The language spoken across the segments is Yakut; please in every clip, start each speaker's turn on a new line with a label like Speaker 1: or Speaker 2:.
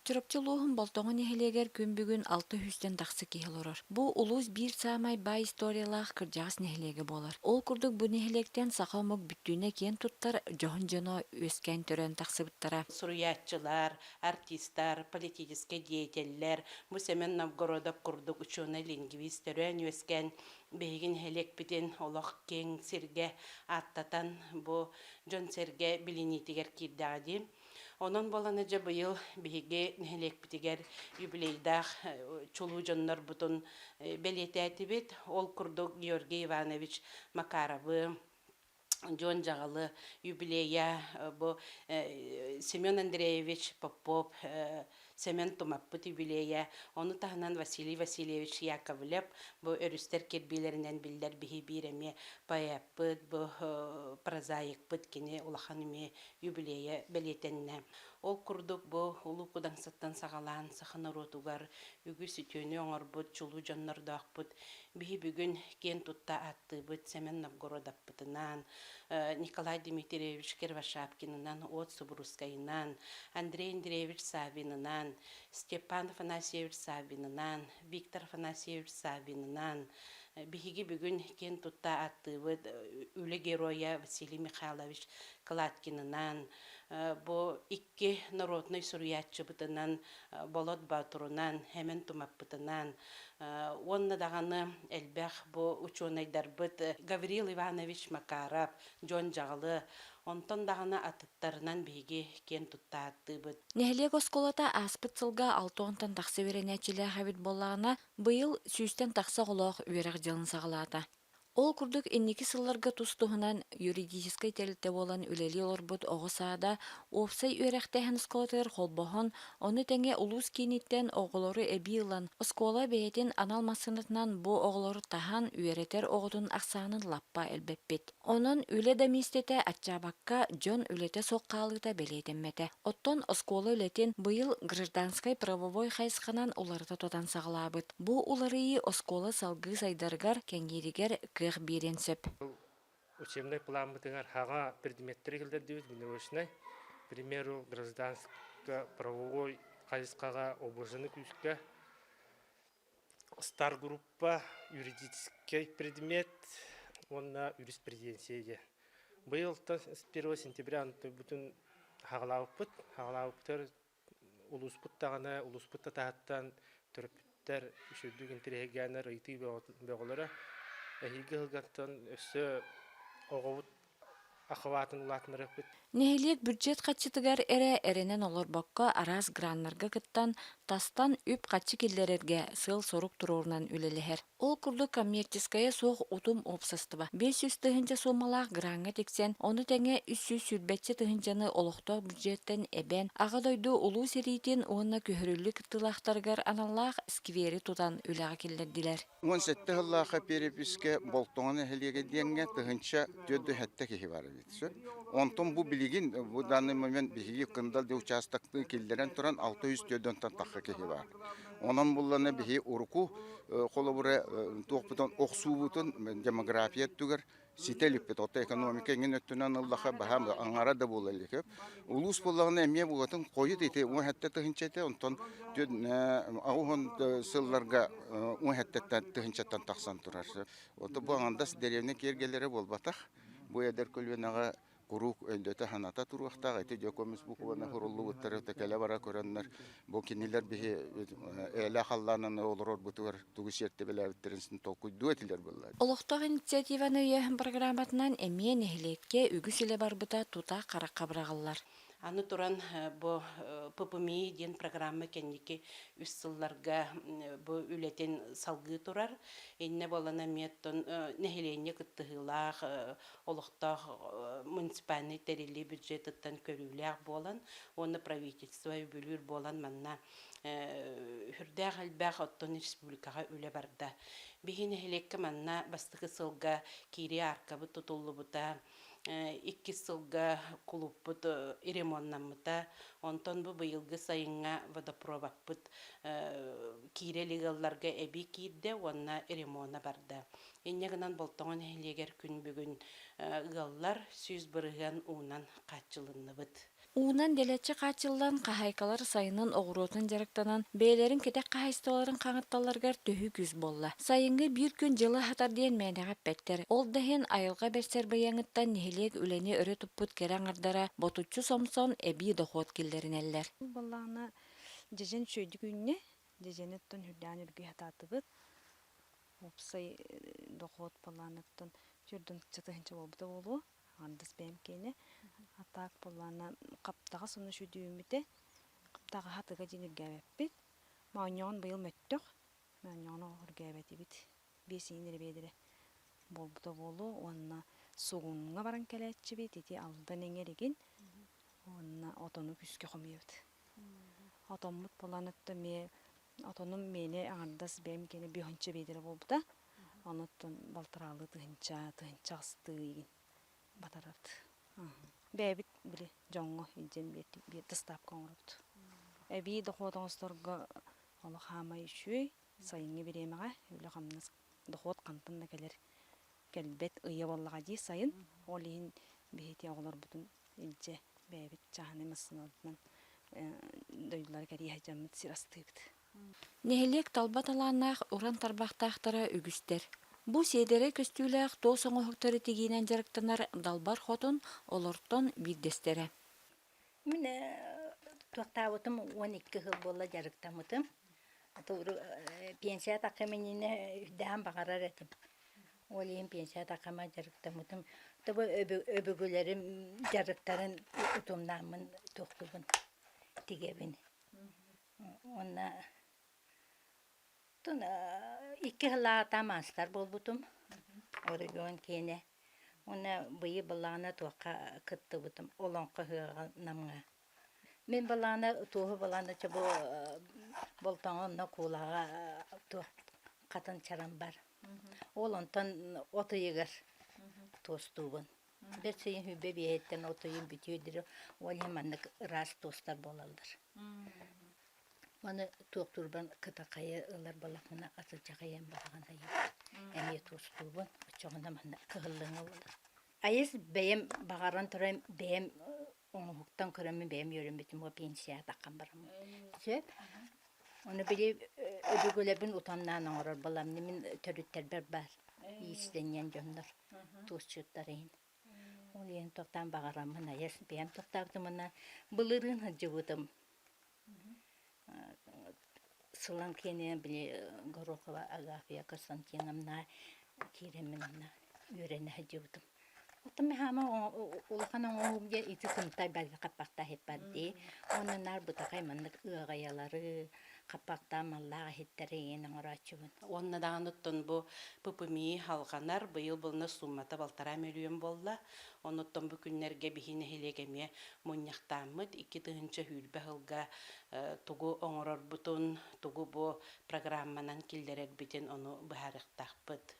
Speaker 1: Чурапчы улууһун Болтоҥо нэһилиэгэр күн бүгүн алта сүүстэн тахса киһи олорор. Бу улуус биир саамай баай историялаах кырдьаҕас нэһилиэгэ буолар. Ол курдук бу нэһилиэктэн саха омук бүттүүнэ киэн туттар дьоһун дьоно үөскээн-төрөөн тахсыбыттара.
Speaker 2: Суруйааччылар, артистар, политическай деятеллэр, бу Семен Новгородов курдук учуонай-лингвист төрөөн-үөскээн биһиги нэһилиэкпитин олох киэҥ сиргэ ааттатан бу дьон-сэргэ билиниитигэр киирдэҕэ дии. Онон буолан дьэ быйыл биһиги нэһилиэкпитигэр юбилейдаах чулуу дьоннорбутун бэлиэтээтибит. Ол курдук Георгий Иванович Макаровы, Дьуон Дьаҕалы юбилейа бу Семен Андреевич Попов Сэмэн Тумаппыт юбилейа, ону таһынан Василий Васильевич Яковлев бу өрүстэр кирбиилэринэн биллэр биһи биир эмиэ поэппыт, бу прозаикпыт кини улахан эмиэ юбилейа бэлиэтэннэ. Ол курдук бу Улуу Кудаҥсаттан саҕалаан саха норуотугар үгүс үтүөнү оҥорбут чулуу дьоннордоохпут. Биһи бүгүн киэн тутта ааттыыбыт Сэмэн Новгородовпытынаан, Николай Дмитриевич Кривошапкинынан, Уот Субуруускайынан, Андрей Андреевич Саввинынан, Степан Афанасьевич Саввинынан, Виктор Афанасьевич Саввинынан, биһиги бүгүн киэн тутта ааттыыбыт үлэ геройа Василий Михайлович Кладкинынан, бу икки народнай суруйааччыбытынан Болот Боотурунан, Хэмэн Тумаппытынан уонна даҕаны элбэх бу учуонайдарбыт Гаврил Иванович Макаров, Дьон Дьаҕылы, онтон даҕаны атыттарынан биһиги киэн тутта ааттыыбыт.
Speaker 1: Нэһилиэк оскуолата ааспыт сылга алта уонтан тахса үөрэнээччилээх эбит буоллаҕына, быйыл сүүстэн тахса оҕолоох үөрэх дьылын саҕалаата. Ол курдук инники сылларга тус-туһунан юридическай тэрилтэ буолан үлэлии олорбут оҕо саада уопсай үөрэхтээһин оскуолатыгар холбоһон, ону тэҥэ улуус кииниттэн оҕолору эбии ылан, оскуола бэйэтин анал массыынатынан бу оҕолору таһан үөрэтэр оҕотун ахсаанын лаппа элбэппит. Онон үлэ да миэстэтэ аччаабакка, дьон үлэтэ суох хаалыыта бэлиэтэммэтэ. Оттон оскуола үлэтин быйыл гражданскай-правовой хайысханан уларыта тутан саҕалаабыт. Бу уларыйыы оскуола салгыы сайдарыгар, кэҥииригэр кыах биэриэн сөп.
Speaker 3: Учебнай пламмытыгар хаҕа предметтэри киллэрдибит внеочнай. К примеру, гражданско-правовой хайысхаҕа обожаны күүскэ Стар группа юридическай предмет уонна юриспруденция диэн. Быйылтан с 1 сентября бүтүн хаҕалаабыппыт. Хаҕалаабыппытыгар улууспут даҕаны, улууспут да таһыттан төрөппүттэр үчүгэйдик интэриэһиргээннэр ыйытыы бөҕөлөрө. Эһиилги сылгаттан өссө оҕобут охватын улаатыннарыахпыт.
Speaker 1: Нэһилиэк бюджет харчытыгар эрэ эрэнэн олорбокко араас граннарга кыттан, тастан үп-харчы киллэрэргэ сыал-сорук туруорунан үлэлэһэр. Ол курдук коммерческайа суох Утум уопсастыба 500 тыһыынча суумалаах граҥҥа тиксэн, ону тэҥэ 320 тыһыынчаны олохтоох бюджеттэн эбэн, Аҕа дойду Улуу сэриитин уонна көһөрүллүү кыттыылаахтарыгар аналлаах сквери тутан үлэҕэ киллэрдилэр.
Speaker 4: 17 сыллаахха перепискэ Болтоҥо нэһилиэгэ диэҥҥэ 1047 киһи бар эбит. Онтон бу билигин бу данный момент биһиги Кындал де участоктыы киллэрэн туран 604 тахха киһи бар. Онон буллана биһи уруку холобура туохпутун охсуубутун демография өттүгэр ситэ иликпит. Оттон экономика эҥин өттүнэн ыллаха баһаам аҥара да буола илик. Улуус буоллаҕына эмиэ буолатын хойут ити 17 тыһыынча этэ, онтон аҕыс сылларга 17 тыһыынчаттан тахсан турар. Ото бу аҥардас дэриэбинэ киэргэлэрэ буолбатах. Бу эдэр көлүөнэҕэ куруук өйдөтө-саната туруохтаах. Ити дьэ көмүс букваны суруллубуттары кэлэ-бара көрөннөр, бу кинилэр биһи ээлээх халлаанын олорорбутугар тугу сиэртибэлээбиттэрин син толкуйдуо этилэр буолла.
Speaker 1: Олохтоох инициативаны өйөөһүн программатынан эмиэ нэһилиэккэ үгүс үлэ барбыта тута харахха быраҕыллар.
Speaker 2: Аны туран бу ППМИ диэн программа кэнники үс сылларга бу үлэтин салгыы турар. Иннэ буолан эмиэ оттон нэһилиэнньэ кыттыһыылаах олохтоох муниципальнай тэриллии бюджетыттан көрүүлээх буолан уонна правительство үбүлүүр буолан манна сүрдээх элбэх оттон республикаҕа үлэ барда. Биһи нэһилиэккэ манна бастакы сылга киирии аркабыт тутуллубута, иккис сылга кулууппут ремоннаммыта, онтон бу быйылгы сайыҥҥа водопроводпыт киирэ илик ыалларга эбии киирдэ уонна ремона барда. Инньэ гынан Болтоҥо нэһилиэгэр күн бүгүн ыаллар 100% уунан хааччылынныбыт.
Speaker 1: Уунан дэлэччи хааччыллан, хаһаайкалар сайынын оҕуруотун дьарыктанан, бэйэлэрин кэтэх хаһаайыстыбаларын хаҥатталларыгар төһүү күүс буолла. Сайыҥҥы биир күн дьылы аһатар диэн мээнэҕэ эппэттэр. Ол да иһин айылҕа бэрсэр быйаҥыттан нэһилиэк үлэни өрө туппут кэрэ аҥардара ботуччу сомсон эбии дохуот киллэринэллэр.
Speaker 5: Буоллаҕына дьэдьэн үчүгэйдик үүннэ. Дьэдьэни оттон үрдээн үргүү сатаатыбыт. Уопсай дохуот былааныттан төрдүн тыһыынча буолбута буолуо. Аҥардас бэйэм киэнэ. А так буоллаҕына хаптаҕас уонна үчүгэйдик үүммүтэ. Хаптаҕаһа тыга диэн үргээбэппит. Моонньоҕон быйыл мөттөх. Моонньоҕону үргээбэтибит. Биэс иин эрэ биэдэрэ буолбута буолуо уонна сугуҥҥа баран кэлээччибит ити Алдан эҥэригин уонна отону күүскэ хомуйабыт. Отоммут буолан отто эмиэ отонум миэнэ аҥардас бэйэм киэнэ биэһунча биэдэрэ буолбута. Онуттан балтараалыы тыһыынча, тыһыынча аҕыстыы игин батарабыт. Бэйэбит били дьоҥҥо илдьэн биэр доставка оҥоробут. Эбии дохуот оҥосторго олох хаамай үчүгэй сайыҥҥы бириэмэҕэ үлэ-хамнас дохуот хантан да кэлэр кэлбэт ыйа буоллаҕа дии сайын. Ол иһин биһиги оҕолорбутун илдьэ бэйэбит чааһынай массыыналарынан дойдулары кэрийэ сылдьаммыт сир астыыбыт.
Speaker 1: Нэһилиэк талба талааннаах уран тарбахтаахтара үгүстэр. Бу сиэдэрэй көстүүлээх туос оҥоһуктары тигиинэн дьарыктанар Далбар Хотун олортон биирдэстэрэ.
Speaker 6: Мин туохтаабытым 12 сыл буолла дьарыктаммытым. Пенсия таххым иннинэ үрдээн баҕарар этим. Ол иһин пенсия таххыма дьарыктаммытым. Тобо өбүгэлэрим дьарыктарын утумнааммын туохтуубун тигэбин. Уонна икки сыллааҕыта маастар буолбутум оройуон киэнэ. Уонна быйыл былаана туохха кыттыбытым Олоҥхо ыһыаҕа Намҥа. Мин былаана туоһу былаана чэ бу Болтоҥо онно Куулаҕа туох хатын чаран бар. Ол онтон от ыйыгар туостуубун. Бэрт сыйын сүүрбэ биэһиттэн от ыйын бүтүөр диэри ол иһин маннык ыраас туостар буолаллар. Маны туохтуурбан кытахайы ылар буоллахпына атырдьахайан баҕаҕын эмиэ туостуубун оччоҕуна манна кыһыллыҥы буолар. Айыс бэйэм баҕаран туран бэйэм оҥоһуктан көрөммүн бэйэм үөрэммитим уо пенсияҕа таххан бараммын. Сөп. Ону били өбүгэлэрбин утамнаан оҥорор буоламмын мин төрүттэрбэр баар иистэнньэн дьоннор туосчуттар иһин. Ол иһин тохтоон баҕараммын айас бэйэм тохтообутум уонна былырыын сылдьыбытым. Сылан киэнэ били Горохова Агафья Константиновна киирэммин онно үөрэнэ сылдьыбытым. Оттон мин хаама улахан оҥоһуум диэн ити тымтай бэл хаппахтаах иһиппэр дии. Уонна наар бытахай маннык ыаҕайалары, хаппахтаах маллаах иһиттэри иҥэн оҥорооччубун.
Speaker 2: Уонна даҕаны оттон бу ППМИ халҕанар, быйыл булна суммата балтараа мөлүйүөн буолла. Онуттан бу күннэргэ биһи нэһилиэк эмиэ мунньахтааммыт 2020 сылга тугу оҥорорбутун, тугу бу программанан киллэрэрбитин ону быһаарыахтаахпыт.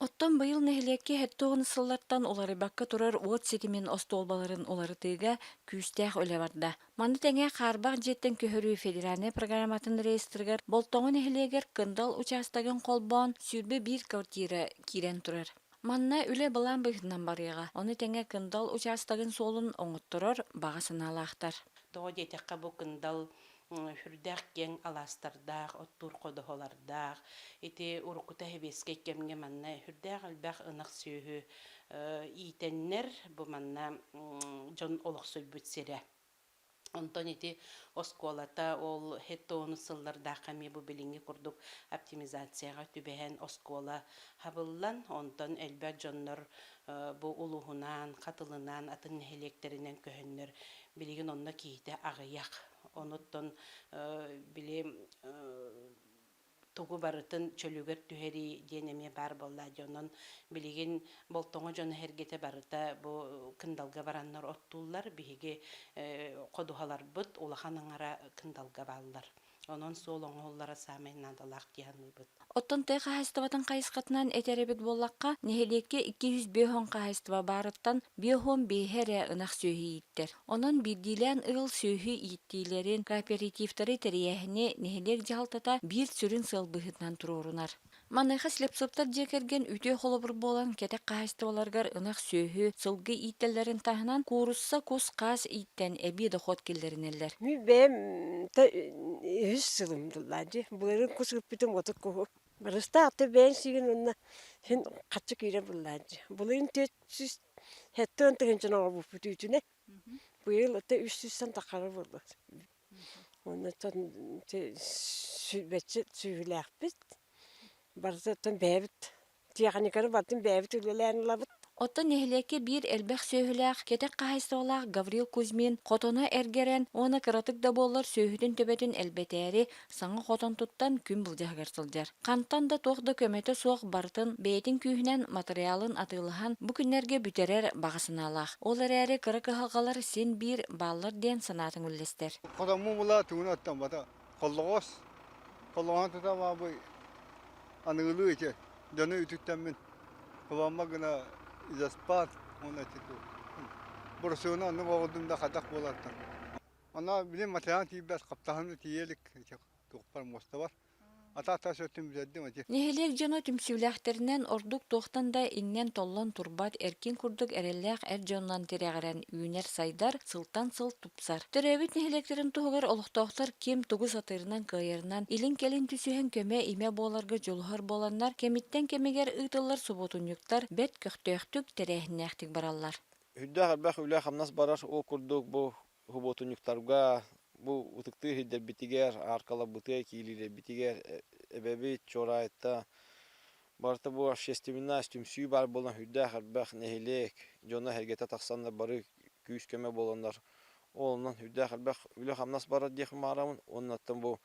Speaker 1: Оттон быйыл нэһилиэккэ 70 сыллартан уларыйбакка турар уот ситимин остуолбаларын уларытыыга күүстээх үлэ барда. Маны тэҥэ хаарбах дьиэттэн көһөрүү федеральнай программатын реестригэр Болтоҥо нэһилиэгэр Кындал учаастагын холбоон 21 квартира киирэн турар. Манна үлэ былаан быһыытынан барыаҕа. Ону тэҥэ Кындал учаастагын суолун оҥотторор баҕа санаалаахтар.
Speaker 2: Тоҕо диэтэххэ бу Кындал сүрдээх киэҥ алаастардаах, оттуур ходоһолордоох. Ити уруккута сэбиэскэй кэмҥэ манна сүрдээх элбэх ынах сүөһү иитэннэр, бу манна дьон олохсуйбут сирэ. Онтон ити оскуолата ол хеттону сыллардаахха эмиэ бу билиҥҥи курдук оптимизацияҕа түбэһэн оскуола хабыллан, онтон элбэх дьоннор бу улууһунаан, Хатылынаан, атын нэһилиэктэринэн көһөннөр билигин онно киһитэ аҕыйах. Онуттан били тугу барытын чөлүгэр түһэрии диэн эмиэ баар буолла дии. Онон билигин Болтоҥо дьоно-сэргэтэ барыта бу Кындалга бараннар оттууллар. Биһиги ходуһаларбыт улахан аҥара Кындалга бааллар. Онон суол оҥоһуллара саамай наадалаах дии саныыбыт.
Speaker 1: Оттон тыа хаһаайыстыбатын хайысхатынан этэр эбит буоллахха, нэһилиэккэ 250 хаһаайыстыба баарыттан 55 эрэ ынах сүөһү ииттэр. Онон биирдиилээн ыал сүөһү ииттиилэрин, кооперативтары тэрийээһини нэһилиэк дьаһалтата биир сүрүн сыал быһыытынан туруорунар. Маныаха Слепцовтар дьиэ кэргэн үтүө холобур буолан кэтэх хаһаайыстыбаларыгар ынах сүөһү, сылгы ииттэллэрин таһынан куурусса, кус-хаас ииттэн эбии дохуот киллэринэллэр.
Speaker 7: Мин бэйэм үһүс сылым дыллаадьы. Былырыын кус ыппытым отут куһу. Барыстаах аты бэйэҥ сиигин уонна син хаччы киирэн буллаадьы. Былырыын 470 тыһыынчаны оҥорбуппут үүтүнэ. Быйыл ата 300 тахара буолла. Оннуттан сүүрбэччэ сүөһүлээхпит. Барытыттан бэйэбит тиэхиньикэни барытын бэйэбит үлэлээн ылабыт.
Speaker 1: Оттон нэһилиэккэ биир элбэх сүөһүлээх, кэтэх хаһаайыстыбалаах Гаврил Кузьмин хотоно эргэрэн уонна кыратык да буоллар сүөһүтүн төбөтүн элбэтээри саҥа хотон туттан күн былдьаһыгар сылдьар. Хантан да туох да көмөтө суох барытын бэйэтин күүһүнэн матырыйаалын атыылаһан бу күннэргэ бүтэрэр баҕа санаалаах. Ол эрээри кыра кыһалҕалар син биир бааллар диэн санаатын үллэстэр.
Speaker 8: Хотоммун була тугун оттоммото. Холлоҕос, холлоҕоһун тута маабый аныгылыы ити дьону үтүктэммин холооммо гына изоспат уонна ити боросуону оннук оҕурдум да хайдах буолартан. Онно билим материал тиийбэт хаптаһыны тиийэ илик туохпар муостабар.
Speaker 1: Нэһилиэк дьоно түмсүүлээхтэринэн ордук туохтан да иҥнэн-толлон турбат эркин курдук эрэллээх эр дьонунан тирэҕирэн үүнэр-сайдар, сылтан сыл тупсар. Төрөөбүт нэһилиэктэрин туһугар олохтоохтор ким тугу сатыырынан кыайарынан, илин-кэлин түсүһэн көмө-имэ буоларга дьулуһар буоланнар, кэмиттэн кэмигэр ыытыллар субуотунньуктар бэрт көхтөөхтүк, тэрээһиннээхтик бараллар.
Speaker 9: Үрдээх элбэх үлэ-хамнас барар, ол курдук бу Субуотунньуктарга бу ытыктыы сирдэрбитигэр, ааркаларбытыгар, киилиилэрбитигэр эбэбит Чуораайта барыта бу общественность түмсүү баар буолан сүрдээх элбэх нэһилиэк дьоно-сэргэтэ тахсаннар бары күүс-көмө буоланнар ол онон сүрдээх элбэх үлэ-хамнас барар диэхпин баҕарабын уонна оттон бу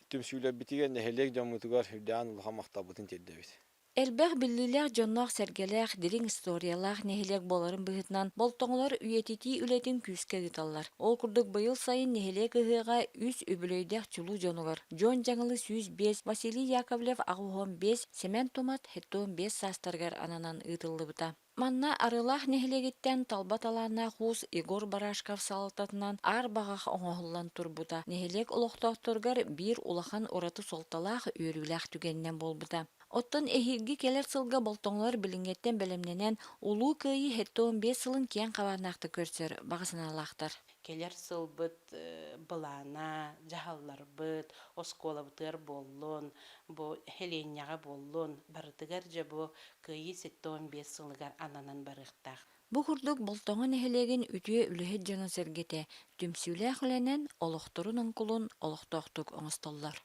Speaker 9: түмсүүлэрбитигэр нэһилиэк дьоммутугар сүрдээҕин улахан махталбытын тиэрдэбит.
Speaker 1: Элбэх биллиилээх дьонноох-сэргэлээх, дириҥ историялаах нэһилиэк буоларын быһыытынан, болтоҥолор үйэтитии үлэтин күүскэ ыыталлар. Ол курдук быйыл сайын нэһилиэк ыһыаҕа үс үбүлүөйдээх чулуу дьонугар Дьуон Дьаҥылы 105, Василий Яковлев 85, Сэмэн Тумат 75 саастарыгар ананан ыытыллыбыта. Манна Арыылаах нэһилиэгиттэн талба талааннаах уус Егор Барашков салалтатынан аар баҕах оҥоһуллан турбута нэһилиэк олохтоохторугар биир улахан ураты суолталаах үөрүүлээх түгэнинэн буолбута. Оттон эһиилги кэлэр сылга болтоҥолор билиҥҥэттэн бэлэмнэнэн Улуу Кыайыы 75 сылын киэҥ хабааннаахтык көрсөр баҕа санаалаахтар.
Speaker 2: Кэлэр сылбыт былаана, дьаһалларбыт, оскуолабытыгар буоллун, бу сэлиэнньэҕэ буоллун, барытыгар дьэ бу Кыайыы 75 сылыгар ананан барыахтаах.
Speaker 1: Бу курдук Болтоҥо нэһилиэгин үтүө үлэһит дьоно-сэргэтэ түмсүүлээх үлэнэн олохторун оҥкулун олохтоохтук оҥостоллор.